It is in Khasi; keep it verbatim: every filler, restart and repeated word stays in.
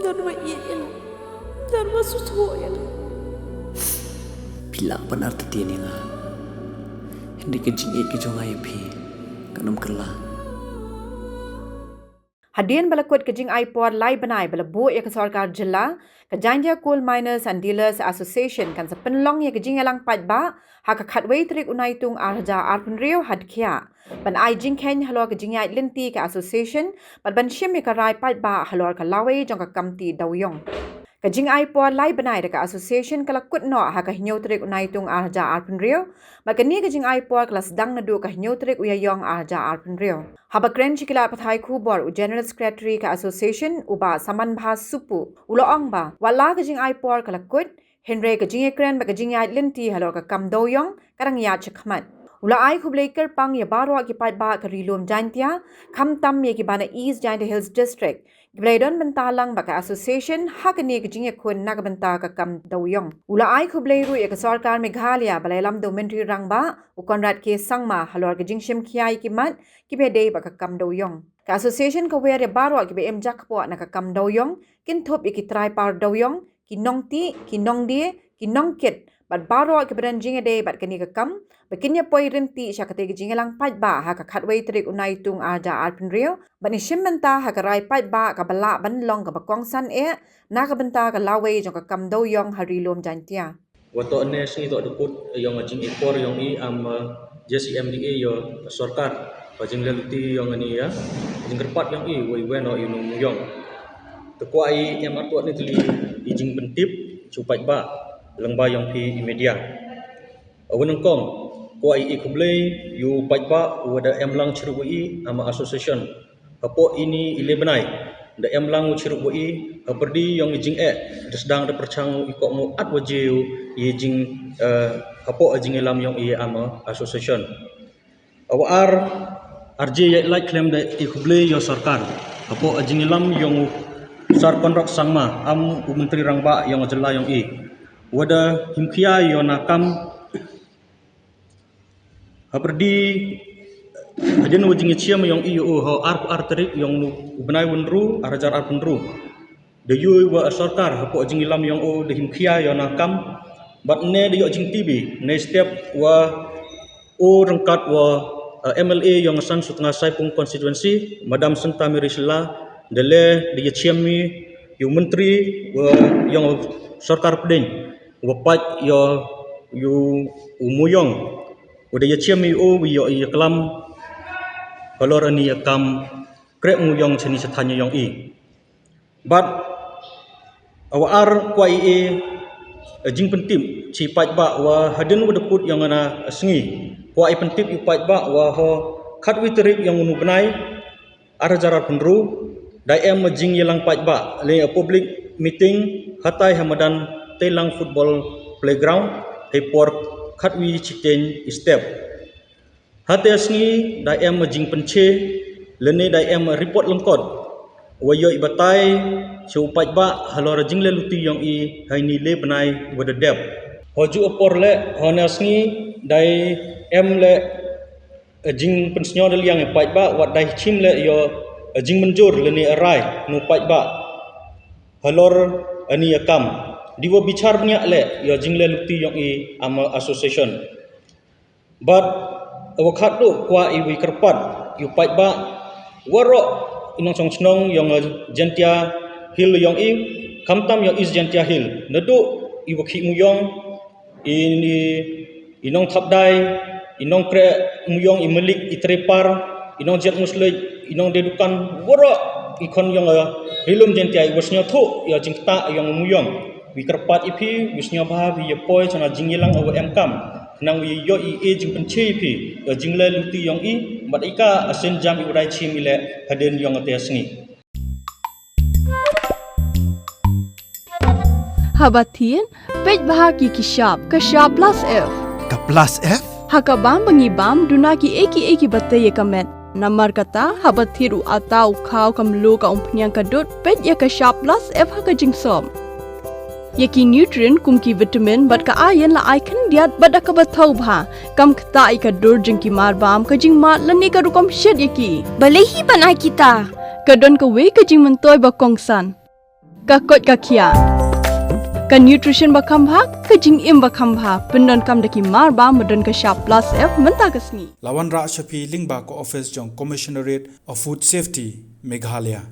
Don ba ïeit ïa nga. Don ba sngewthuh ïa nga. Phi lah ban artatien ïa nga. Hynrei ka jingïeit ka jong nga ïa phi kan ym kylla. Hadien ba la kut ka jingai por lai bnai ba la buh ïa ka sorkar jylla, ka Jaintia Coal Miners and Dealers Association kan sa pynlong ïa ka jingïalang paidbah ha ka khatwei tarik u Naitung ar hajar arphew hynriew ha Dkhiah ban ai jingkheiñ halor ka jingïaid lynti ka association bad ban shim ïa ka rai paidbah halor ka lawei jong ka kam tih dewïong. Ka jingai por lai bnai da ka association ka la kut noh ha ka hynñiew tarik u Naitung ar hajar arphew hynriew bad kane ka jingai por ka la sdang naduh ka hynñiew tarik u Ïaïong ar hajar arphew hynriew. Haba kren sha ki lad pathai khubor u General Secretary ka association u Bah Samanbha Supu u la ong ba wat la ka jingai por ka la kut, hynrei ka jingïakren bad ka jingïaid lynti halor ka kam dewïong ka dang ïaid shakhmat. U la ai khublei kyrpang ïa baroh ki paidbah ka Ri Lum Jaintia, khamtam ïa ki ba na East Jaintia Hills District, kiba la ïadon bynta lang bad ka association ha kane ka jingïakhun na ka bynta ka kam dewïong. U la ai khublei ruh ïa ka sorkar Meghalaya ba la ïalam da u Myntri Rangbah u Conrad K Sangma halor ka jingshim khia ïa ki mat kiba ïadei bad ka kam dewïong. Ka association ka wer ïa baroh kiba im jakpoh na ka kam dewïong, kynthup ïa ki trai par dewïong, ki nongtih, ki nongdie, ki nongkit bad baroh kiba don jingïadei bad kane ka kam ba kin ïa poi ryntih sha katei ka jingïalang paidbah ha ka khatwei tarik u Naitung ar hajar arphew hynriew ban ïashim bynta ha ka rai paidbah kaba lah ban long kaba kongsan eh na ka bynta ka lawei jong ka kam dewïong ha Ri Lum Jaintia. Wat to ne sngi to deput ïong jingïakor ïong i am, eh, J C M D A ïa sorkar ba jingleh luti ïong ani ïa jingkyrpad ïong i wei wei no i nung ïong. Te kwah i em artuat ni teli i jingpyntip shu paidbah lyngba ïong phi i media. Awen nyngkong kwah i i khublei ïu paidbah u da em lang chirup i ama association. Hapoh ini i le bnai da em lang u chirup i hapyrdi ïong i jingeh da sdang da pyrchang i kok ngu at waje u i jing, eh, hapoh i jingïalam ïong i ama association. Awa ar, arje ïa lait khlem da i khublei ïa sorkar hapoh i jingïalam ïong u Sir Conrad Sangma am u Myntri Rangbah ïong jylla ïong i. Wada himkhia ïa na kam hapyrdi hadien wa jingïachiam ïong i u ha arphew ar tarik ïong u bnai wa hynriew ar hajar arphew hynriew. Da ïoh wa sorkar hapoh jingïalam ïong u da himkhia ïa na kam bad ne da ïoh jingtibi ne step wa u ryngkat wa, eh, M L A ïong San Sutnga Saipung constituency Madam Santa Mary Shylla da le da ïachiam i ïa u myntri wa ïong sorkar pdeng wa pait ïa u, u Muyong wa da ïachiam i u ïa, ïa klam halor ani ïa kam krek Muyong chani chathan ïong i. Bad awa ar kwah i, eh, jingpyntip chi paidbah wa hadien wa deput ïong ana sngi kwah i pyntip i paidbah wa ho khatwi tarik ïong unu bnai ar hajar arphew hynriew da em jingïalang paidbah le a public meeting hatai ha madan Teilang Football Playground hei por khatwi chiteng i step. Hate sngi da em jingpynche lane da em report lyngkot wa ïoh i batai shu paidbah halor jingle luti ïong i haini le bnai wa da dep. Ho ju apor le hona sngi da em le jingpynsngew da liang i paidbah wat da chim le ïa jingmynjur lane rai nu paidbah halor ani ïa kam di wa bichar bniah le ïa jingle luti ïong i ama association. Bad wa khatduh kwah i wi kyrpad ïu paidbah waroh i nongchong chnong ïong Jaintia Hill ïong i khamtam ïong East Jaintia Hill naduh i wa khih Muyong i, i, i nongthapdai i nongkreh Muyong i malik i trepar i nongjiat muslek i nongdei dukan waroh i khon ïong, eh, Ri Lum Jaintia i wa sngewthuh ïa jingktah ïong Muyong. Wi kyrpad i phi wi sngewbha wi ïa poi chana jingïalang awa em kam. Nang wi ïoh i e jingpynche i phi ïa jingle luti ïong i bad i ka asin jam i wa dai chim i le hadien ïong ate sngi. Haba thin peit bha ki ki shap ka shap plus F. Ka plus F? Ha ka bam ba ngi bam duna ki e ki e ki bate ïa ka met. Namar kata haba thied u ata u khaw ka mluh ka umphniang ka dud peit ïa ka shap plus F ha ka jingsop. Ïa ki nutrient kum ki vitamin bad ka iron la ai khyndiat bad da kaba thaw bha. Kam ktah ïa ka dur jong ki marbam ka jingmad lane ka rukom shet ïa ki. Balei hi ban ai kita? Ka don kawei ka jingmyntoi ba kongsan. Ka koit ka khiah, ka nutrition ba kham bha, ka jingim ba kham bha, pyndonkam da ki mar ba ma don ka shap plus F mynta ka sngi. La wanrah sha phi lyngba ka office jong Commissionerate of Food Safety, Meghalaya.